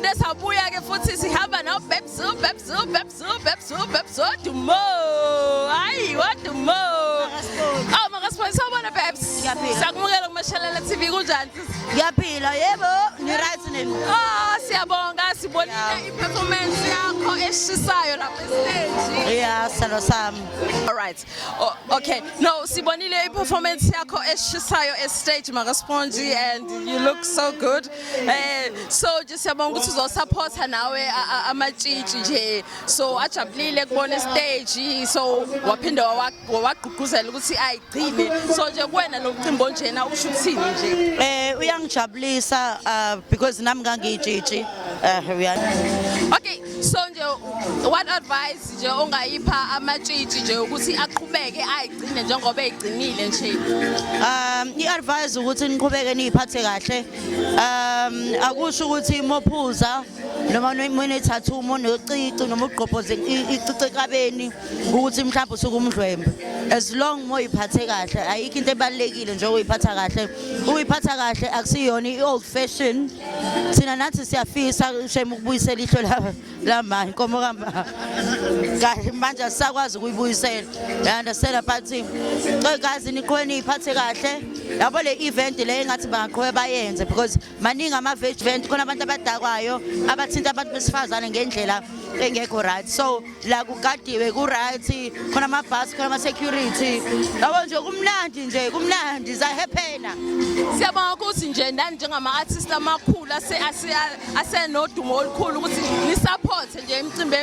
Siphinde sabuya ke futhi sihamba no Babes, Babes, Babes, Babes, Babes Dumo. Hayi, wadumo. Oh, makasibone, sawubona Babes. Ngiyaphila. Siyakumukela kuMashalala TV, kunjani, sis? Ngiyaphila, yebo, ni-right nini? Oh, siyabonga, sibonile i-performance yakho eshisayo lapha e-stage. Ya, salo sami. All right. Oh, okay. No, sibonile i-performance yakho eshisayo e-stage, Makasponji, and you look so good. So nje siyabonga ukuthi uzosupporta nawe amatshitshi nje. So ajabulile kubona stage, so waphinde wawagqugquzela ukuthi ayigcine. So nje kuwena lo mcimbi onjena usho ukuthini nje? Uyangijabulisa because nami ngangiyitshitshi. Uya Okay, so nje what advice nje ongayipha amatshitshi nje ukuthi aqhubeke ayigcine njengoba eyigcinile nje? I-advise ukuthi niqhubeke niyiphathe kahle. Akusho ukuthi mophuza noma nonethathu, monocici, noma ugqobhoze icici ekabeni ukuthi mhlawumbe usuke umdlwembe. As long moyiphathe kahle, ayikho into ebalulekile nje uyiphatha kahle. Uyiphatha kahle akusiyona i-old fashion. Thina nathi siyafisa shame ukubuyisela ihlo la lama inkomo kamba kahle, manje asisakwazi ukuyibuyisela, you understand? But guys, niqhubeke niyiphathe kahle yabo. Le event le engathi bangaqhubeka bayenze because maningi ama-veg event khona, abantu abadakwayo abathinta abantu besifazane ngendlela engekho right. So la kugadiwe, ku-right, khona amabhasi, khona ama-security, yabo nje kumnandi nje, kumnandi zahephena. Siyabonga ukuthi nje nani njengama-artist amakhulu asenodumo olukhulu ukuthi ni-support nje imicimbi.